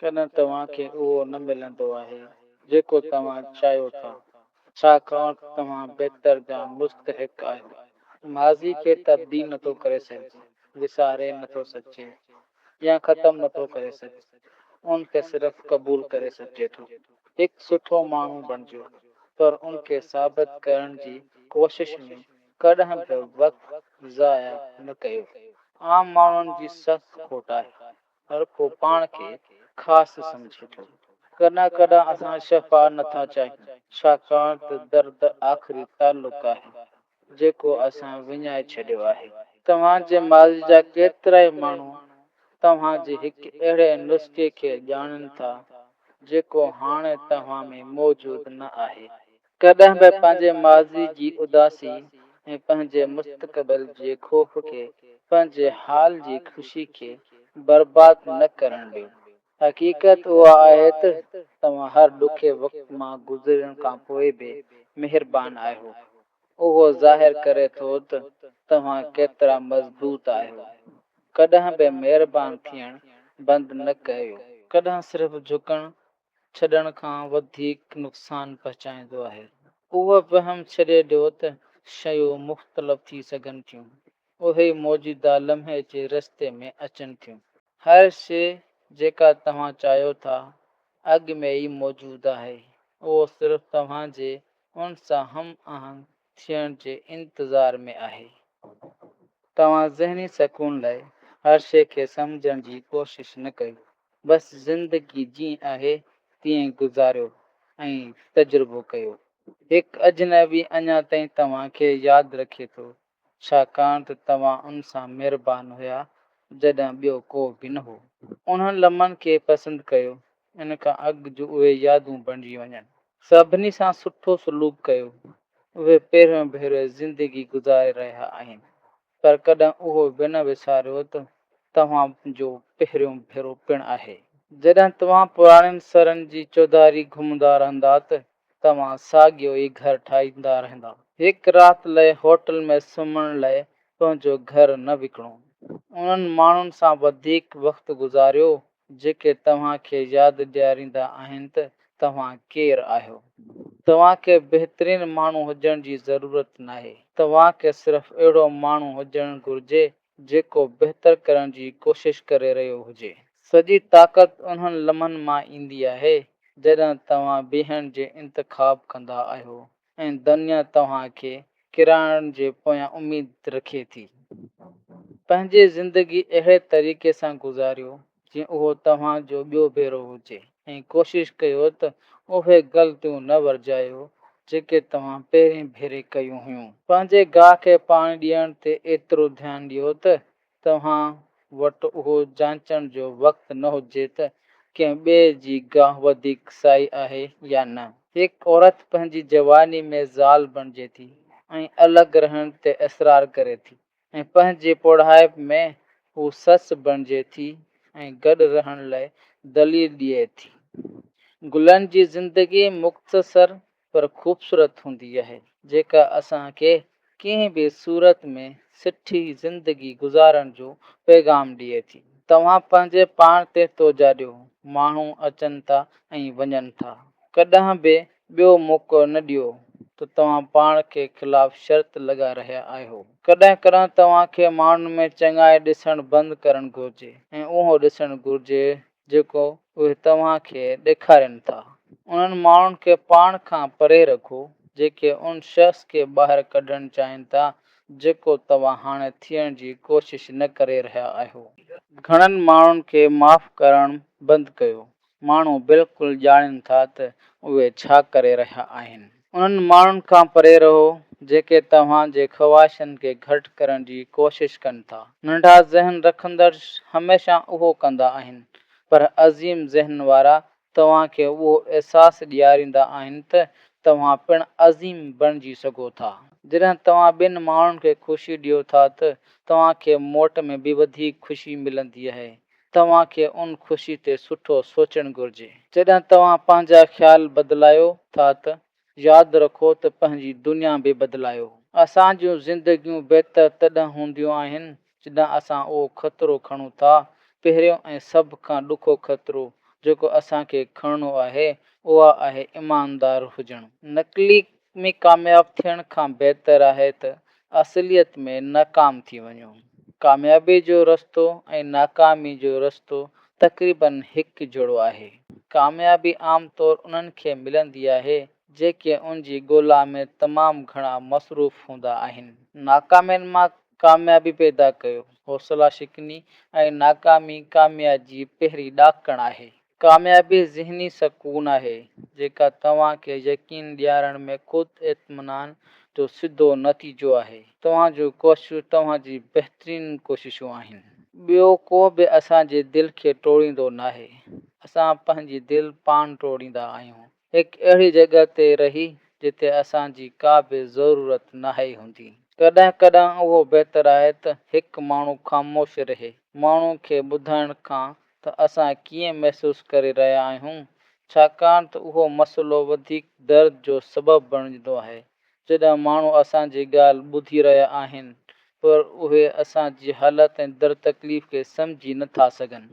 ڪڏهن توهان کي اهو نه ملندو آهي جيڪو توهان چاهيو ٿا، ڇاڪاڻ ته توهان بهتر جا مستحق آهيو. ماضي کي تبديل نٿو ڪري سگهجي، وساري نٿو سگهجي يا ختم نٿو ڪري سگهجي، ان کي صرف قبول ڪري سگهجي ٿو. هڪ سٺو ماڻهو بڻجو، پر ان کي ثابت ڪرڻ جي ڪوشش ۾ ڪڏهن به وقت ضايع نه ڪيو. عام ماڻهن جي سخت کوٽ آهي. هر ڪو پاڻ کي خاص سمجهي ٿو. ڪڏهن ڪڏهن اسان شفا نٿا چاهيون، ڇاڪاڻ ته درد آخري تعلق آهي، جيڪو اسان وڃائي ڇڏيو آهي. توهان جي ماضي جا ڪيترائي ماڻهو توهان جي هڪ اهڙي نسخي کي ڄاڻين ٿا، جيڪو هاڻي توهان ۾ موجود نه آهي. ڪڏهن به پنهنجي ماضي جي اداسي ۽ پنهنجي مستقبل جي خوف کي پنهنجي حال جي خوشي کي برباد نه ڪرڻ ڏيو. حقيقت اها آهي ته توهان هر ڏکي وقت مان گذرڻ کانپوء به مهربان آهيو. اهو ظاهر ڪري ٿو ته توهان ڪيترا مضبوط آهيو. ڪڏهن به مهربان ٿيڻ بند نه ڪيو. ڪڏهن صرف جهڪڻ ڇڏڻ کان وڌيڪ نقصان پهچائيندو آهي. اهو وهم ڇڏي ڏيو ته شيون مختلف ٿي سگهن ٿيون، اهي ئي موجوده لمحي جي رستي ۾ اچن ٿيون. هر شيء جيڪا توهان چاهيو ٿا، اڳ ۾ ئي موجود آهي، اهو صرف توهان جي ان سان هم آهنگ ٿيڻ جي انتظار ۾ آهي. توهان ذهني سڪون لاء هر شيء کي سمجهڻ جي ڪوشش نه ڪيو. بس زندگي جيئن آهي تيئن گذاريو ۽ تجربو ڪيو. هڪ اجنبي اڃا تائين توهان کي ياد رکي ٿو، ڇاڪاڻ ته توهان ان سان مهربان هيا جڏهن ٻيو ڪو به نه هو. انهن لمحن کي پسند ڪيو، ان کان اڳ جو اهي يادون بڻجي وڃن. سڀني سان سٺو سلوڪ ڪيو، اهي پهريون ڀيرو زندگي گذاري رهيا آهن. پر ڪڏهن اهو به نه وساريو ته توهان جو پهريون ڀيرو پڻ آهي. جڏهن توهان پراڻين سرن جي چوڌاري گهمندا رهندا ته توهان ساڳيو ئي گهر ٺاهيندا رهندا. هڪ رات لئه هوٽل ۾ سمهڻ لئه پنهنجو گهر نه وڪڻو. انهن ماڻهن سان وڌيڪ وقت گذاريو جيڪي توهان کي ياد ڏياريندا آهن ته توهان ڪير آهيو. توهان کي بهترين ماڻهو هجڻ جي ضرورت ناهي، توهان کي صرف اهڙو ماڻهو هجڻ گهرجي جيڪو بهتر ڪرڻ جي ڪوشش ڪري رهيو هجي. سڄي طاقت انهن لمحن مان ايندي آهي جڏهن توهان بيهڻ جي انتخاب ڪندا آهيو ۽ دنيا توهان کي ڪيرائڻ جي پويان اميد رکي ٿي. پنهنجي زندگي اهڙي طريقي سان گذاريو جيئن اهو توهان جو ٻيو ڀيرو هجي ۽ ڪوشش ڪيو ته اهي غلطيون نه ورجايو جيڪي توهان پهرين ڀيري ڪيون هيون. پنهنجي گاهه کي پاڻي ڏيڻ تي ايترو ڌيان ڏيو ته توهان وٽ اهو جانچڻ جو وقت نه هجي ته ڪنهن ٻئي جي گاهه وڌيڪ سائي آهي يا نه. هڪ عورت پنهنجي جواني ۾ زال بڻجي ٿي ۽ الڳ رهڻ تي اصرار ڪري ٿي ۽ پنهنجي پوڙهائپ ۾ هو سس بڻجي ٿي ۽ گڏ رهڻ لاء دليل ڏئي ٿي. گلن جي زندگي مختصر پر خوبصورت هوندي آهي، جيڪا اسان کي ڪنهن به صورت ۾ سٺي زندگي گذارڻ جو پيغام ڏئي ٿي. توهان پنهنجي پاڻ تي توجهه ڏيو، ماڻهو اچن ٿا ۽ وڃن ٿا. ڪڏهن به ٻيو موقعو نه ڏيو ته توهان پاڻ کي خلاف شرط لڳائي رهيا آهيو. ڪڏهن ڪڏهن توهان کي ماڻهن ۾ چڱائي ڏسڻ بند ڪرڻ گهرجي ۽ اهو ڏسڻ گهرجي جيڪو اهي توهان کي ڏيکارين ٿا. انهن ماڻهن کي پاڻ کان پري رکو، جيڪي ان شخص کي ٻاهر ڪڍڻ چاهين ٿا، جيڪو توهان هاڻي ٿيڻ جي ڪوشش نه ڪري رهيا آهيو. گهڻن ماڻهن کي معاف ڪرڻ بند ڪيو. ماڻهو بلڪل ڄاڻين ٿا ته اهي ڇا ڪري رهيا آهن. انهن ماڻهن کان پري رهو، جيڪي توهان جي خواهشن کي گهٽ ڪرڻ جي ڪوشش ڪن ٿا. ننڍا ذهن رکندڙ هميشه اهو ڪندا آهن، پر عظيم ذهن وارا توهان کي اهو احساس ڏياريندا آهن ته توهان پڻ عظيم بڻجي سگهو ٿا. جڏهن توهان ٻين ماڻهن کي خوشي ڏيو ٿا ته توهان کي موٽ ۾ به وڌيڪ خوشي ملندي آهي. توهان کي ان خوشي تي سٺو سوچڻ گهرجي. جڏهن توهان پنهنجا خيال بدلايو ٿا ته ياد رکو ته پنهنجي دنيا به بدلايو. اسان جون زندگيون بهتر تڏهن هونديون آهن جڏهن اسان اهو خطرو کڻون ٿا. پهريون ۽ سڀ کان ڏکو خطرو جيڪو اسان کي کڻڻو آهي، اها آهي ايماندار هجڻ. نقلي ۾ ڪامياب ٿيڻ کان بهتر آهي ته اصليت ۾ ناڪام ٿي وڃو. ڪاميابي جو رستو ۽ ناڪامي جو رستو تقريبن هڪ جهڙو آهي. ڪاميابي عام طور انهن کي ملندي آهي جيڪي ان جي ڳولا ۾ تمام گهڻا مصروف هوندا آهن. ناڪامين مان ڪاميابي پيدا ڪيو. حوصلا شڪني ۽ ناڪامي ڪاميا جي پهرين ڏاڪڻ آهي. ڪاميابي ذهني سڪون آهي، جيڪا توهان کي يقين ڏيارڻ ۾ خود اطمينان جو سڌو نتيجو آهي. توهان جون ڪوششون توهان جي بهترين ڪوششون آهن. ٻيو ڪو به اسان جي دل کي ٽوڙيندو ناهي، اسان پنهنجي دل پاڻ ٽوڙيندا آهيون. هڪ اهڙي جڳهه تي رهي جتي اسان جي ڪا به ضرورت ناهي هوندي. ڪڏهن ڪڏهن اهو بهتر آهي ته هڪ ماڻهو خاموش رهي، ماڻهو کي ٻڌائڻ کان ته اسان ڪيئن محسوس ڪري رهيا آهيون، ڇاڪاڻ ته اهو مسئلو وڌيڪ درد جو سبب بڻجندو آهي جڏهن ماڻهو اسان جي ڳالهه ٻڌي رهيا آهن پر اهي اسان جي حالت ۽ درد تڪليف کي سمجهي نه ٿا سگهن.